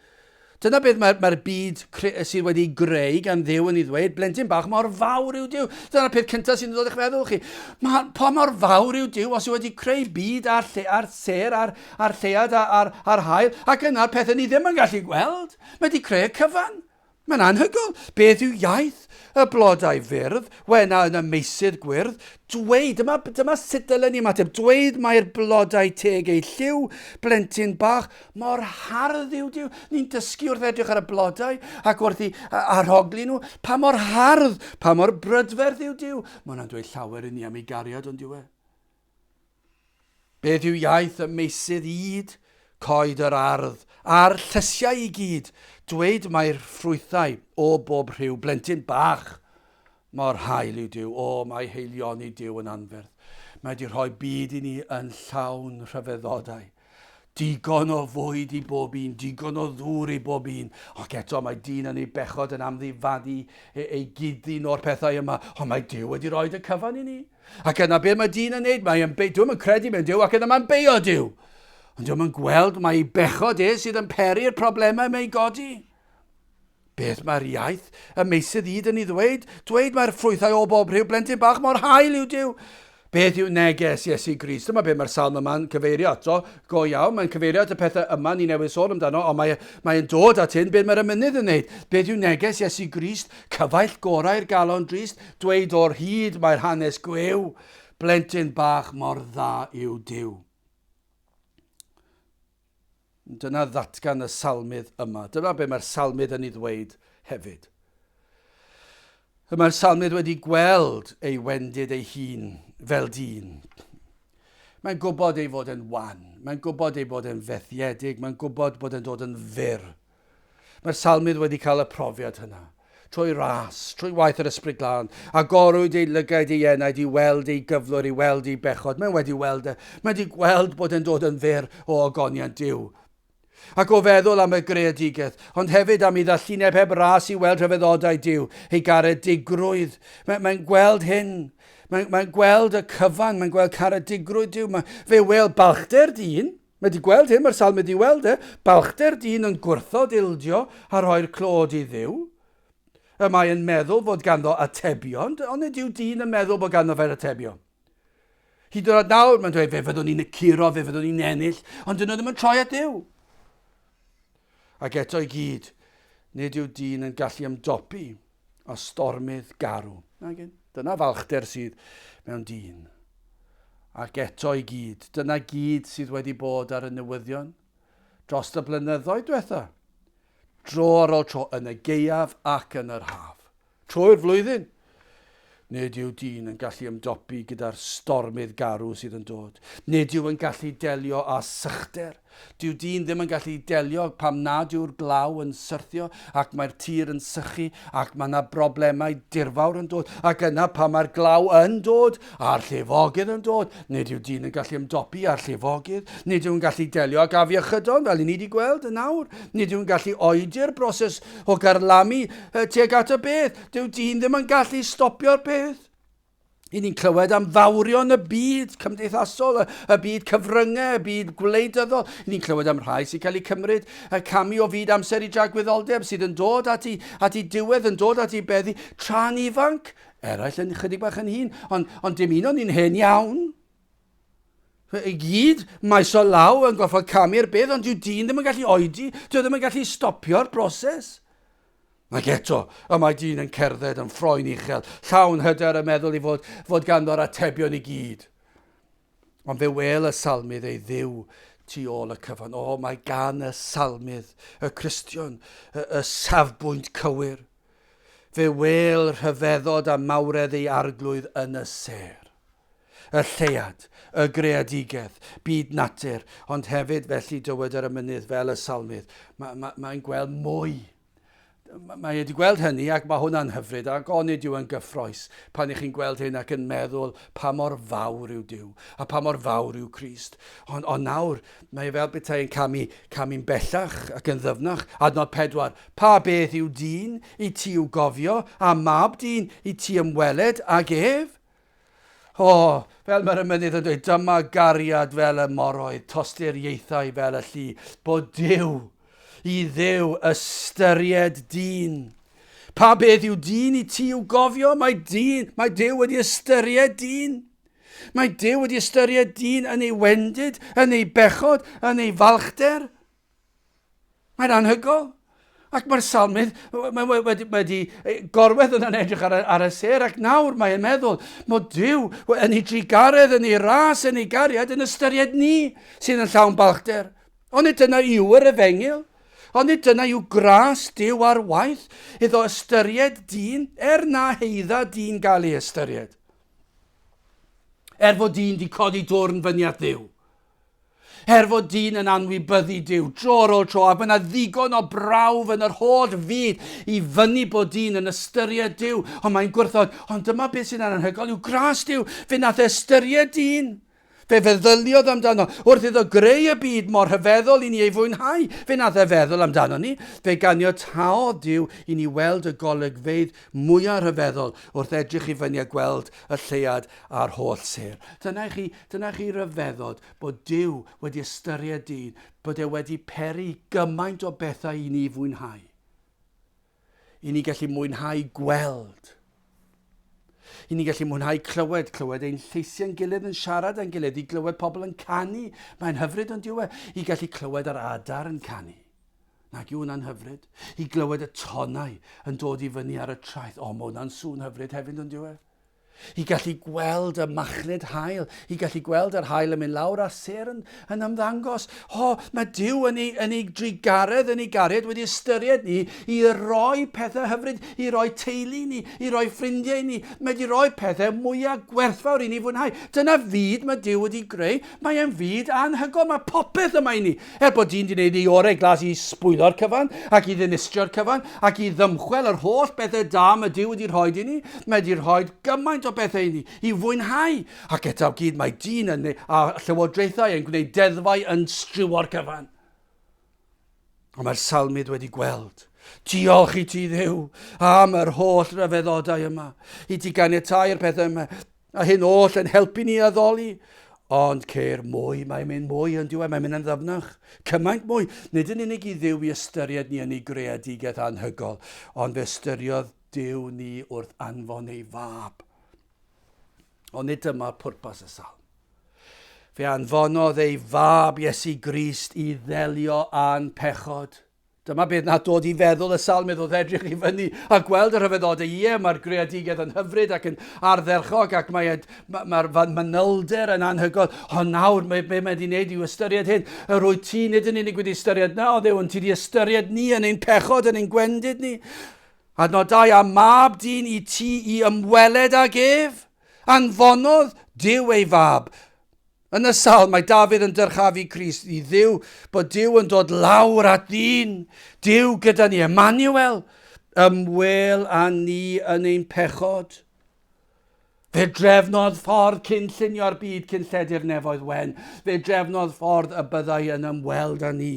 Dyna beth mae'r mae byd sydd wedi greu gan Dduw yn ei ddweud. Blentyn bach mor fawr yw Duw. Dyna'r peth cyntaf sy'n dod i'ch meddwl chi. Ma, pa mor fawr yw Duw os yw wedi creu byd a'r, lle, a'r sêr a'r, a'r lleuad a'r, a'r, a'r haul ac yna'r pethau ni ddim yn gallu gweld. Mae wedi creu y cyfan. Mae'n anhygoel! Beth yw iaith y blodau fyrdd, wena yn y meysydd gwyrdd? Dweud, dyma, dyma sut dylen ni ymateb, dweud mai'r blodau teg eu lliw, blentyn bach, mor hardd yw Duw. Ni'n dysgu wrth edrych ar y blodau ac wrth i arhogli nhw, pa mor hardd, pa mor brydferth yw Duw. Mae hwnna'n dweud llawer i ni am ei gariad, ond yw e? Beth yw iaith y meysydd ŷd, coed yr ardd, a'r llysiau i gyd? Dweud mai'r ffrwythau o bob rhyw blentyn bach mor hael yw Duw. O, mae haelioni Duw yn anferth. Mae wedi rhoi byd i ni yn llawn rhyfeddodau. Digon o fwyd i bob un, digon o ddŵr i bob un. Ac eto mae dyn yn ei bechod yn amddifadu ei, ei gyd-ddyn o'r pethau yma. Ond mae Duw wedi rhoi y cyfan i ni. Ac yna beth mae dyn yn neud? Mae'n be... Dwi'm yn credu mewn Duw ac yna mae'n beio Duw. Ond dwi'm yn gweld mai ei bechod e sydd yn peri'r problemau mae'n godi. Beth mae'r iaith y meysydd hyd yn ei ddweud? Dweud mae'r ffrwythau o bob rhyw blentyn bach mor hael yw Duw. Beth yw neges Iesu Grist? Dyma beth mae'r salm yma'n cyfeirio ato. Go iawn, mae'n cyfeirio at y pethau yma ni newydd sôn amdano, ond mae, mae'n dod at hyn beth mae'r emynydd yn wneud. Beth yw neges Iesu Grist? Cyfaill gorau'r galon drist, dweud o'r hyd mae'r hanes gwiw. Blentyn bach mor dda yw Duw. Dyna ddatgan y salmydd yma. Dyma be mae'r salmydd yn ei ddweud hefyd. Y mae'r salmydd wedi gweld ei wendid ei hun fel dyn. Mae'n gwybod ei fod yn wan, mae'n gwybod ei bod yn fethiedig, mae'n gwybod bod yn dod yn fyr. Mae'r salmydd wedi cael y profiad hynna. Trwy ras, trwy waith yr Ysbryd Glân, agorwyd ei lygaid ei enaid i weld ei gyflwr, i weld ei bechod. Mae'n wedi weld e. Mae wedi gweld bod e'n dod yn fyr o ogoniant Duw. Ac o feddwl am y greadigaeth, ond hefyd am ei ddallineb heb ras i weld rhyfeddodau Duw, ei garedigrwydd. Mae'n mae gweld hyn. Mae'n mae gweld y cyfan, mae'n gweld caredigrwydd Duw. Mae, fe wel balchder dyn, Mae wedi gweld hyn, mae'r salm wedi weld e, balchder dyn yn gwrthod ildio a rhoi'r clod i Dduw. Y mae yn meddwl fod ganddo atebion, ond nid yw dyn yn meddwl bod ganddo fe'r atebion. Hyd yn oed nawr, mae'n dweud, fe fyddwn ni'n curo, fe fyddwn ni'n ennill, ond dyn nhw ddim yn troi at Dduw. Ac eto i gyd, nid yw dyn yn gallu ymdopi â stormydd garw. Dyna falchder sydd mewn dyn. Ac eto i gyd, dyna gyd sydd wedi bod ar y newyddion dros y blynyddoedd diwetha. Dro ar ôl tro yn y gaeaf ac yn yr haf. Trwy'r flwyddyn. Nid yw dyn yn gallu ymdopi gyda'r stormydd garw sydd yn dod. Nid yw yn gallu delio â sychder. Dyw dyn ddim yn gallu delio pam nad yw'r glaw yn syrthio ac mae'r tir yn sychu ac mae yna broblemau dirfawr yn dod. Ac yna pan mae'r glaw yn dod a'r llifogydd yn dod, nid yw dyn yn gallu ymdopi â'r llifogydd. Nid yw'n gallu delio ag afiechydon fel i ni wedi gweld yn awr. Nid yw'n gallu oedi'r broses o garlamu tuag at y beth. Dyw dyn ddim yn gallu stopio'r peth. I ni'n clywed am fawrion y byd cymdeithasol, y, y byd cyfryngau, y byd gwleidyddol. I ni'n clywed am rhai sy'n cael eu cymryd y camu o fyd amser i dragwyddoldeb sydd yn dod at ei, at ei diwedd, yn dod at ei beddi tra'n ifanc. Eraill yn chydig bach yn hŷn, ond, ond dim un o'n ni'n hen iawn. I gyd, maes o law yn gorfod camu'r bedd, ond dyw dyn ddim yn gallu oedi, dyw e ddim yn gallu stopio'r broses. Ac eto, y mae dyn yn cerdded yn ffroen uchel, llawn hyder yn meddwl i fod, fod ganddo'r atebion i gyd. Ond fe wel y salmydd ei ddiw tu ôl y cyfan. O, mae gan y salmydd, y Cristion, y, y safbwynt cywir. Fe wel rhyfeddod a mawredd ei arglwydd yn y sêr. Y lleuad, y greadigaeth, byd natur, ond hefyd felly dywed yr emynydd fel y salmydd, mae'n ma, ma gweld mwy. Mae wedi gweld hynny ac mae hwnna'n hyfryd ac onid yw yn gyffroes pan ych chi'n gweld hyn ac yn meddwl pa mor fawr yw Duw a pa mor fawr yw Crist. Ond, ond nawr mae e fel petai yn camu, camu'n bellach ac yn ddyfnach. Adnod 4. Pa beth yw dyn i ti i'w gofio a mab dyn i ti ymweled ag ef? O, fel mae'r emynydd yn dweud, dyma gariad fel y moroedd, tosturiaethau fel y llu, bod Duw, i Dduw ystyried dyn. Pa beth yw dyn i ti i'w gofio? Mae dyn, mae Duw wedi ystyried dyn. Mae Duw wedi ystyried dyn yn ei wendid, yn ei bechod, yn ei falchder. Mae'n anhygoel. Ac mae'r salmydd mae wedi, wedi gorwedd yna'n edrych ar y, ar y sêr ac nawr mae'n meddwl mod Duw yn ei drugaredd, yn ei ras, yn ei gariad, yn ystyried ni sydd yn llawn balchder. Ond nid dyna yw yr efengyl. Ond nid dyna yw gras Duw ar waith iddo ystyried dyn, er na heidda dyn gael ei ystyried. Er fod dyn di codi dwrn fyny at Dduw. Er fod dyn yn anwybyddu Duw dro ar ôl tro, ac mae yna ddigon o brawf yn yr holl fyd i fynnu bod dyn yn ystyried Duw, ond mae'n gwrthod. Ond dyma beth sy'n anhygoel yw gras Duw. Fe nath e ystyried dyn. Fe feddyliodd amdano. Wrth iddo greu y byd mor rhyfeddol i ni ei fwynhau, fe nath e feddwl amdano ni. Fe ganiataodd Duw i ni weld y golygfeydd mwyaf rhyfeddol wrth edrych i fyny a gweld y lleuad a'r holl sêr. Dyna i chi, dyna i chi ryfeddod bod Duw wedi ystyried dyn, bod e wedi peri gymaint o bethau i ni fwynhau. I ni gallu mwynhau gweld. I ni gallu mwynhau clywed, clywed ein lleisiau'n gilydd yn siarad â'n gilydd, i glywed pobl yn canu. Mae'n hyfryd ond yw e? I gallu clywed yr adar yn canu. Nag yw hwnna'n hyfryd? I glywed y tonnau yn dod i fyny ar y traeth. O, mae hwnna'n sŵn hyfryd hefyd ond yw e? I gallu gweld y machlud haul, i gallu gweld yr haul yn mynd lawr a'r sêr yn, yn ymddangos. O, mae Duw yn ei, yn ei drugaredd, yn ei gariad wedi ystyried ni i roi pethau hyfryd, i roi teulu i ni, i roi ffrindiau i ni. Mae wedi rhoi pethau mwyaf gwerthfawr i ni fwynhau. Dyna fyd mae Duw wedi greu. Mae e'n fyd anhygoel. Mae popeth yma i ni. Er bod dyn 'di wneud ei orau glas i sbwylo'r cyfan, ac i ddinistrio'r cyfan, ac i ddymchwel yr holl bethau da mae Duw wedi rhoi i ni, mae wedi rhoi gymaint o bethau i ni i fwynhau. Ac eto gyd mae dyn yn, a llywodraethau yn gwneud deddfau yn striwo'r cyfan. Ond mae'r salmydd wedi gweld. Diolch i ti Dduw am yr holl ryfeddodau yma. I ti ganiatau'r pethau yma. A hyn oll yn helpu ni addoli. Ond ceir mwy, mae'n mynd mwy yn diwedd, mae'n mynd yn ddyfnach. Cymaint mwy. Nid yn unig i Dduw i ystyried ni yn ei greadigaeth anhygol, ond fe ystyriodd Duw ni wrth anfon ei fab. Ond nid dyma pwrpas y salm. Fe anfonodd ei fab Iesu Grist i ddelio â'n pechod. Dyma beth nath dod i feddwl y salmydd wrth edrych i fyny a gweld y rhyfeddodau. Ie, mae'r greadigaeth yn hyfryd ac yn ardderchog ac mae'r mae, mae manylder yn anhygoel. Ond nawr, mae, be mae wedi wneud yw ystyried hyn. Yr wyt ti nid yn unig wedi ystyried na, ond Dduw, ond ti wedi ystyried ni yn ein pechod, yn ein gwendid ni. Adnodau a mab dyn i ti i ymweled ag ef. Anfonodd Duw ei fab. Yn y salm, mae Dafydd yn dyrchafu Crist i Dduw, bod Duw yn dod lawr at ddyn. Duw gyda ni, Emmanuel, ymwel â ni yn ein pechod. Fe drefnodd ffordd cyn llunio'r byd cyn lledu'r nefoedd wen. Fe drefnodd ffordd y byddai yn ymweld â ni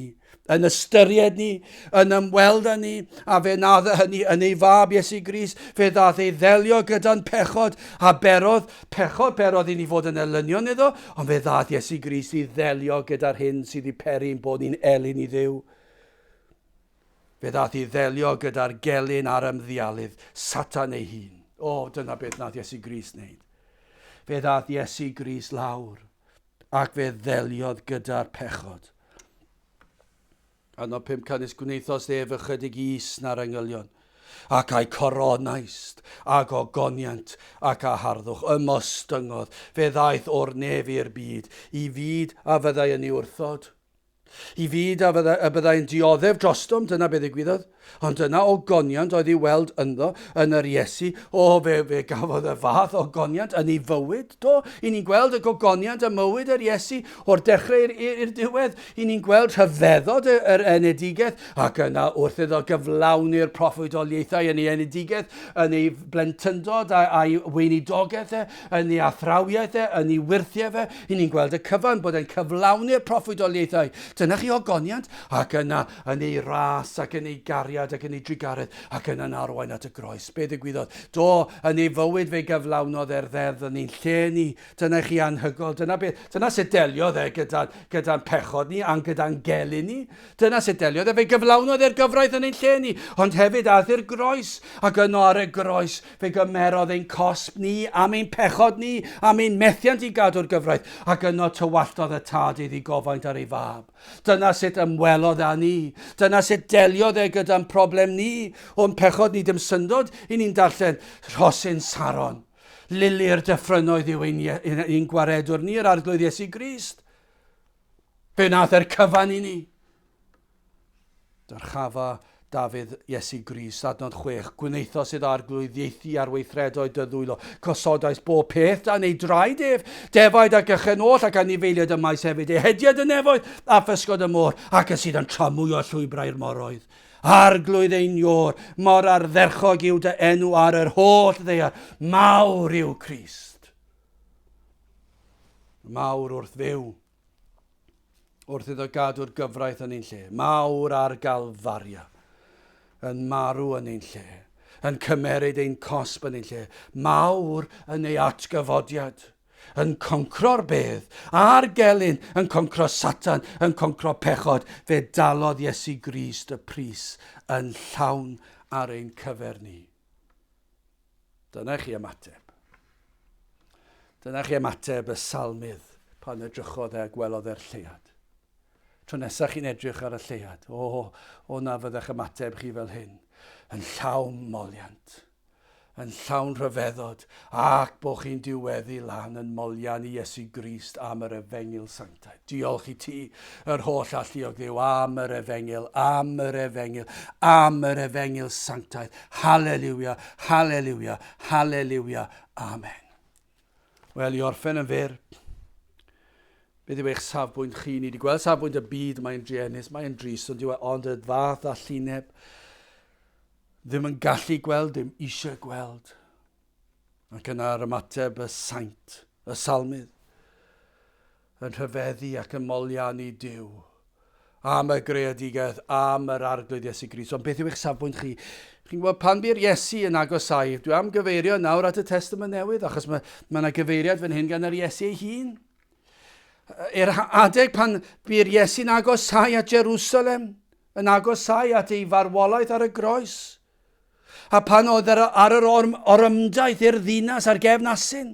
yn ystyried ni, yn ymweld â ni, a fe nadd hynny yn ei fab Iesu Grist. Fe ddath ei ddelio gyda'n pechod, a berodd, pechod berodd i ni fod yn elynion iddo, ond fe ddath Iesu Grist i ddelio gyda'r hyn sydd i peri'n bod ni'n elyn i Dduw. Fe ddath i ddelio gyda'r gelyn a'r ymddialydd, Satan ei hun. O, dyna beth nath Iesu Grist wneud. Fe ddath Iesu Grist lawr ac fe ddeliodd gyda'r pechod. Adnod 5 Canys gwnaethost ef ychydig is na'r angylion, ac a'i coronaist ag ogoniant ac â harddwch, ymostyngodd, fe ddaeth o'r nef i'r byd, i fyd a fyddai yn ei wrthod. I fyd a fyddai, y byddai'n dioddef drostom, dyna beth ddigwyddodd. Ond dyna ogoniant oedd i'w weld ynddo, yn yr Iesu. O, fe, fe gafodd y fath ogoniant yn ei fywyd, do. I ni'n gweld y gogoniant ym mywyd yr Iesu o'r dechrau i'r diwedd. I ni'n gweld rhyfeddod yr enedigaeth ac yna wrth iddo gyflawni'r proffwydoliaethau yn ei enedigaeth, yn ei blentyndod a'i weinidogaeth e, yn ei athrawiaeth e, yn ei wyrthiau fe. I ni'n gweld y cyfan bod e'n cyflawni'r proffwydoliaethau. Dyna chi ogoniant ac yna yn ei ras ac yn ei gariad ac yn ei drugaredd ac yna'n arwain at y groes. Be ddigwyddodd? Do, yn ei fywyd fe gyflawnodd e'r ddeddf yn ein lle ni. Dyna chi anhygoel. Dyna, beth, dyna sut deliodd e gyda'n gyda pechod ni a'n gyda'n gelyn ni. Dyna sut deliodd e. Fe gyflawnodd e'r gyfraith yn ein lle ni. Ond hefyd aeth i'r groes ac yno ar y groes fe gymerodd ein cosb ni am ein pechod ni, am ein methiant i gadw'r gyfraith ac yno tywalltodd y tad ei ddigofaint ar ei fab. Dyna sut ymwelodd â ni. Dyna sut deliodd e gyda'n problem ni. O'n pechod ni dim syndod i ni'n darllen Rhosyn Saron. Lili'r dyffrynnoedd yw ein, ein, ein gwaredwr ni, yr Arglwydd Iesu Grist. Fe nath e'r cyfan i ni. Dyrchafa Dafydd Iesu Grist, adnod 6, Gwnaethost iddo arglwyddiaethu ar weithredoedd dy ddwylo, gosodais bob peth dan ei draed ef, defaid ac ychen oll ac anifeiliaid y maes hefyd, ehediad y nefoedd a physgod y môr, ac y sydd yn tramwyo llwybrau'r moroedd. Arglwydd ein Iôr, mor ardderchog yw dy enw ar yr holl ddaear, mawr yw Crist. Mawr wrth fyw, wrth iddo gadw'r gyfraith yn ein lle, mawr ar Galfaria, yn marw yn ein lle, yn cymeryd ein cosb yn ein lle, mawr yn ei atgyfodiad, yn concro'r bedd, a'r gelyn, yn concro Satan, yn concro pechod, fe dalodd Iesu Grist y pris yn llawn ar ein cyfer ni. Dyna chi ymateb. Dyna chi ymateb y salmydd pan edrychodd e a gwelodd e'r lleuad. Tro nesaf chi'n edrych ar y lleuad, o, o na fyddech ymateb chi fel hyn, yn llawn moliant, yn llawn rhyfeddod, ac bod chi'n diweddu lan yn molian i Iesu Grist am yr efengyl sanctaidd. Diolch i ti, yr holl alluog Dduw, am yr efengyl, am yr efengyl, am yr efengyl sanctaidd. Haleliwia, haleliwia, haleliwia, amen. Wel, i orffen yn fyr, beth yw eich safbwynt chi? Ni wedi gweld safbwynt y byd, mae'n druenus, mae'n drist, ond, e, ond y fath allineb ddim yn gallu gweld, ddim eisiau gweld. Ac yna'r ymateb y saint, y salmydd, yn rhyfeddu ac yn moliannu Duw am y greadigaeth, am yr Arglwydd Iesu Grist. Ond beth yw eich safbwynt chi? Chi'n gwybod, pan bu'r Iesu yn agosáu, dwi am gyfeirio nawr at y Testament Newydd, achos mae yna gyfeiriad fan hyn gan yr Iesu ei hun. I'r adeg pan bu'r Iesu'n agosáu at Jerusalem, yn agosáu at ei farwolaeth ar y groes, a pan oedd ar yr orymdaith i'r ddinas ar gefn asyn,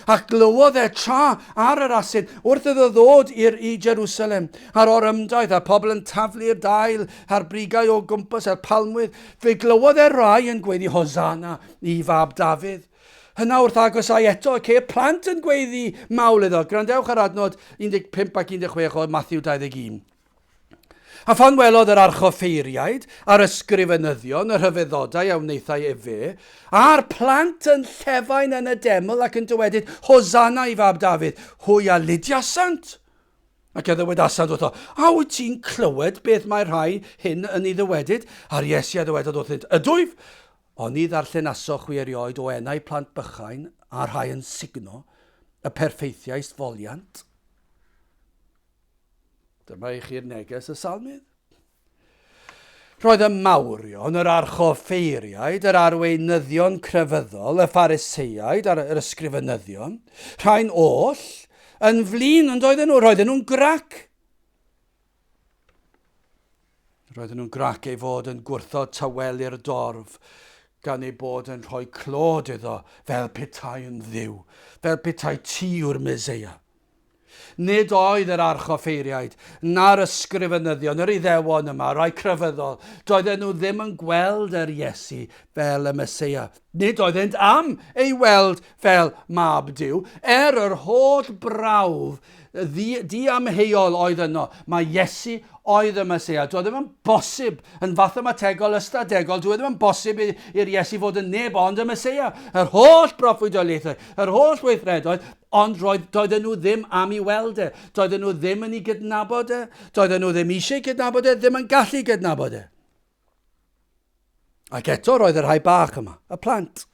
A glywodd e tra ar yr asyn wrth iddo ddod i'r i Jerusalem ar orymdaith a pobl yn taflu'r dail a'r brigau o gwmpas a'r palmwydd. Fe glywodd e rai yn gweiddi Hosanna i fab Dafydd. Yna wrth agosau eto y ceir plant yn gweiddi mawl iddo. Gwrandewch ar adnod 15 ac 16 o Matthew 21. A phan welodd yr archoffeiriaid a'r ysgrifenyddion y rhyfeddodau a wnaethai efe, a'r plant yn llefain yn y deml ac yn dywedyd, Hosanna i fab Dafydd, hwy a lidiasant. Ac a ddywedasant wrtho, A wyt ti'n clywed beth mae'r rhai hyn yn ei ddywedyd? A'r Iesu a ddywedodd wrthynt, Ydwyf, oni ddarllenasoch chwi erioed o enau plant bychain a'r rhai yn sugno, y perffeithiaist foliant? Dyma i chi'r neges y salmydd. Roedd y mawrion, yr archoffeiriaid, yr arweinyddion crefyddol, y Phariseiaid a'r ysgrifenyddion, rhain oll, yn flin yn doedden nhw, roedden nhw'n grac. Roedden nhw'n grac ei fod yn gwrthod tawelu'r dorf gan ei bod yn rhoi clod iddo fel petai yn ddiw, fel petai ti yw'r Meseia. Nid oedd yr archoffeiriaid, na'r ysgrifenyddion, yr Iddewon yma, rai crefyddol, doedden nhw ddim yn gweld yr Iesu fel y Meseia. Nid oeddent am ei weld fel mab Duw, er yr holl brawf diamheuol oedd yno. Mae Iesu oedd y Meseia. Doedd ddim yn bosib, yn fathemategol, ystadegol, doedd ddim yn bosib i'r Iesu fod yn neb ond y Meseia. Yr holl broffwydoliaethau, yr holl weithredoedd, Ond roedd, doedden nhw ddim am i weld e. Doedden nhw ddim yn ei gydnabod e. Doedden nhw ddim eisiau gydnabod e, ddim yn gallu gydnabod e. Ac eto roedd y rhai bach yma, y plant.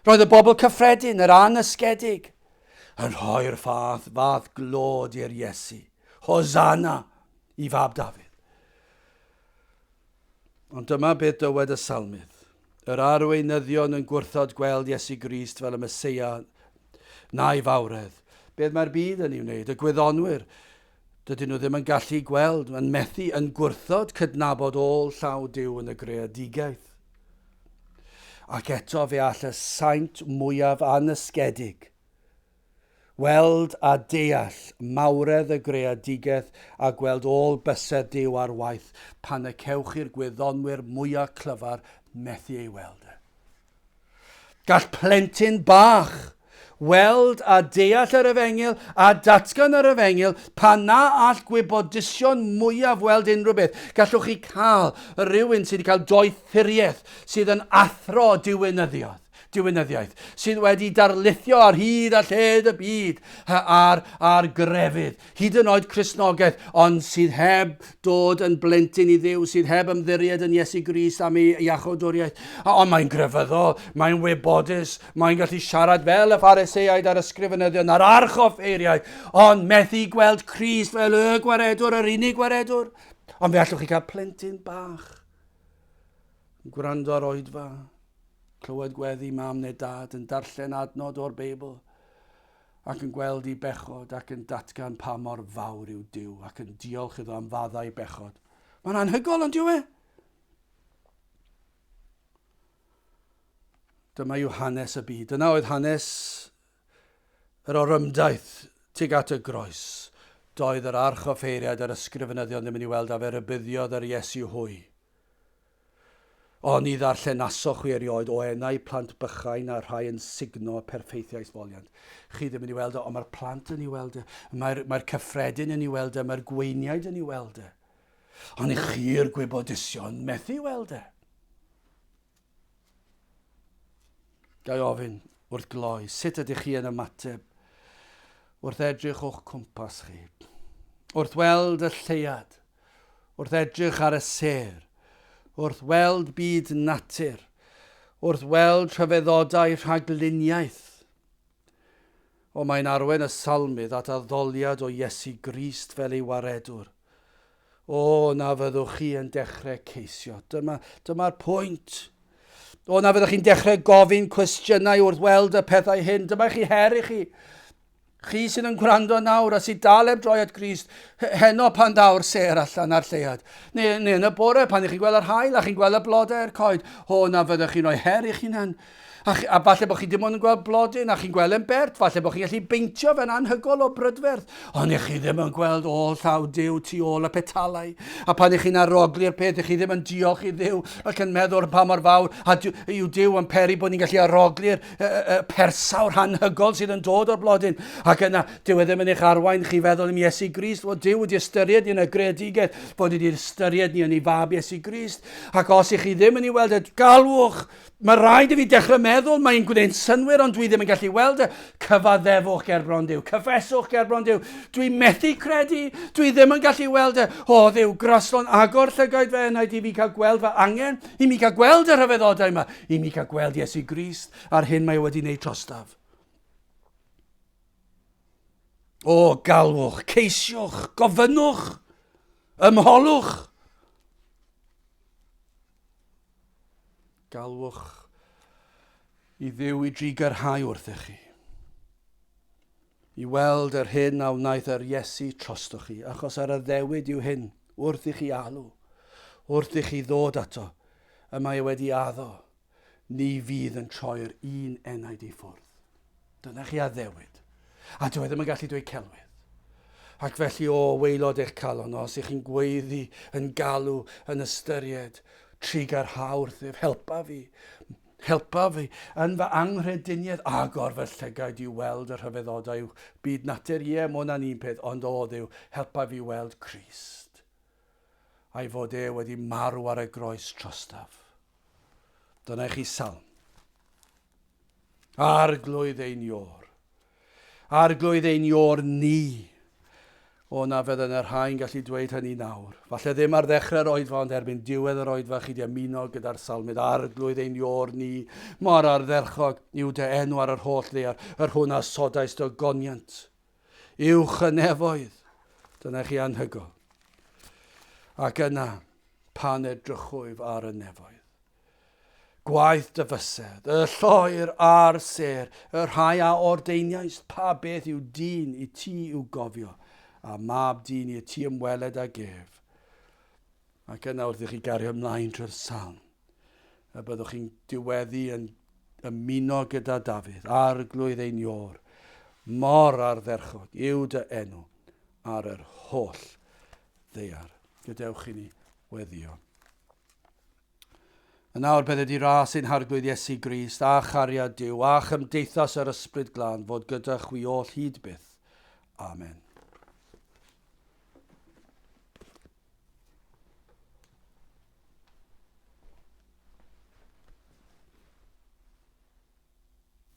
Roedd y bobl cyffredin, yr anysgedig, yn rhoi'r fath, fath glod i'r Iesu. Hosanna i fab Dafydd. Ond dyma beth dywed y salmydd. Yr arweinyddion yn gwrthod gweld Iesu Grist fel y Meseia na'i fawredd. Beth mae'r byd yn ei wneud? Y gwyddonwyr, dydyn nhw ddim yn gallu gweld, yn methu, yn gwrthod cydnabod ôl llaw Duw yn y greadigaeth. Ac eto fe all y saint mwyaf anysgedig Weld a deall mawredd y greadigaeth a gweld ôl bysedd Duw ar waith pan y cewch i'r gwyddonwyr mwya clyfar methu ei weld e. Gall plentyn bach weld a deall yr efengyl a datgan yr efengyl pan na all gwybodusion mwyaf weld unrhyw beth. Gallwch chi cael rhywun sydd wedi cael doethuriaeth sydd yn athro diwinyddiaeth diwinyddiaeth, sydd wedi darlithio ar hyd a lled y byd ar, ar grefydd, hyd yn oed Cristnogaeth, ond sydd heb dod yn blentyn i Dduw, sydd heb ymddiried yn Iesu Grist am ei iachawdwriaeth. Ond mae'n grefyddol, mae'n wybodus, mae'n gallu siarad fel y Phariseaid a'r ysgrifenyddion a'r archoffeiriaid, ond methu gweld Crist fel y gwaredwr, yr unig gwaredwr. Ond fe allwch chi cael plentyn bach yn gwrando ar oedfa, clywed gweddi mam neu dad yn darllen adnod o'r Beibl, ac yn gweld i bechod ac yn datgan pa mor fawr yw Duw ac yn diolch iddo am faddau bechod. Mae'n anhygoel, ond yw e? Dyma yw hanes y byd. Dyna oedd hanes yr orymdaith tuag at y groes. Doedd yr archoffeiriaid a'r ysgrifenyddion ddim yn ei weld a fe rybuddiodd yr Iesu hwy. Oni ddarllenasoch chwi erioed o enau plant bychain a rhai yn sugno perffeithiau esboliant? Chi ddim yn ei weld o, ond mae'r plant yn ei weld e. Mae'r mae cyffredin yn ei weld e, mae'r gweiniaid yn ei weld e. Ond i chi'r gwybodusion methu weld e. Ga i ofyn wrth gloi, sut ydych chi yn ymateb wrth edrych o'ch cwmpas chi? Wrth weld y lleuad, wrth edrych ar y sêr, wrth weld byd natur, wrth weld rhyfeddodau rhagluniaeth. O, mae'n arwain y salmydd at addoliad o Iesu Grist fel ei waredwr. O, na fyddwch chi yn dechrau ceisio. Dyma, dyma'r pwynt. O, na fyddwch chi'n dechrau gofyn cwestiynau wrth weld y pethau hyn. Dyma chi her i chi. Chi sydd yn gwrando nawr a sydd dal heb droi at Grist, heno pan ddaw'r sêr allan a'r lleuad, neu, neu yn y bore pan ych chi'n gweld yr haul a chi'n gweld y blodau i'r coed, o na fyddwch chi'n rhoi her i'ch hunan. A, a falle bod chi dim ond yn gweld blodyn a chi'n gweld yn bert, falle bod chi'n gallu beintio fe'n anhygol o brydferth, ond ych chi ddim yn gweld ôl llaw Duw tu ôl y petalau. A pan ych chi'n arogli'r peth, ych chi ddim yn diolch i Dduw ac yn meddwl pa mor fawr a yw Duw yn peri bod ni'n gallu arogli'r y, y, persawr anhygol sydd yn dod o'r blodyn. Ac yna, dyw e ddim yn eich arwain chi feddwl am Iesu Grist, fod Duw wedi ystyried ni yn y greadigaeth, fod wedi ystyried ni yn ei fab Iesu Grist. Ac os ych chi ddim yn ei weld e, galwch! Mae rhaid i fi dechrau meddwl, mae'n gwneud synnwyr, ond dwi ddim yn gallu weld e. Cyfaddefwch gerbron Duw, cyffeswch gerbron Duw. Dwi methu credu, dwi ddim yn gallu weld e. O Dduw, graslon, agor llygaid fy enaid i fi cael gweld fy angen, i mi cael gweld y rhyfeddodau yma, i mi cael gweld Iesu Grist a'r hyn mae wedi wneud trostaf. O, galwch, ceisiwch, gofynnwch, ymholwch. Galwch i Dduw i drigyrhau wrthych chi. I weld yr hyn a wnaeth yr Iesu trostoch chi, achos yr addewid yw hyn, wrth i chi alw, wrth i chi ddod ato, y mae e wedi addo, ni fydd yn troi'r un enaid i ffwrdd. Dyna chi addewid. A dyw e ddim yn gallu dweud celwydd. Ac felly, o waelod eich calon, os ych chi'n gweiddi, yn galw, yn ystyried, trugarha wrthyf, helpa fi, helpa fi yn fy anghrediniaeth, agor fy llygaid i weld y rhyfeddodau byd natur, ie, mae hwnna'n un peth, ond o Dduw, helpa fi weld Crist, a'i fod e wedi marw ar y groes trostaf. Dyna i chi salm. Arglwydd ein Iôr. Arglwydd ein Iôr ni. O, na fydden y rhai'n gallu dweud hynny nawr. Falle ddim ar ddechrau'r oedfa, ond erbyn diwedd yr oedfa chi di ymuno gyda'r salmydd. Arglwydd ein Iôr ni, mor ardderchog yw dy enw ar yr holl ddaear, yr hwn a sodais dy goniant. Uwch y nefoedd. Dyna chi anhygoel. Ac yna, pan edrychwyf ar y nefoedd. Gwaith dy fysedd, y lloer a'r sêr, y rhai a ordeiniaist, pa beth yw dyn i ti i'w gofio, a mab dyn i ti ymweled ag ef. Ac yna wrth i chi gario ymlaen trwy'r salm, y byddwch chi'n diweddu yn ymuno gyda Dafydd, arglwydd ein Iôr, mor ardderchog yw dy enw ar yr holl ddaear. Gadewch i ni weddio. Yn awr bydded i ras ein Harglwydd Iesu Grist, a chariad Duw, a chymdeithas yr Ysbryd Glân fod gyda chwi oll hyd byth. Amen.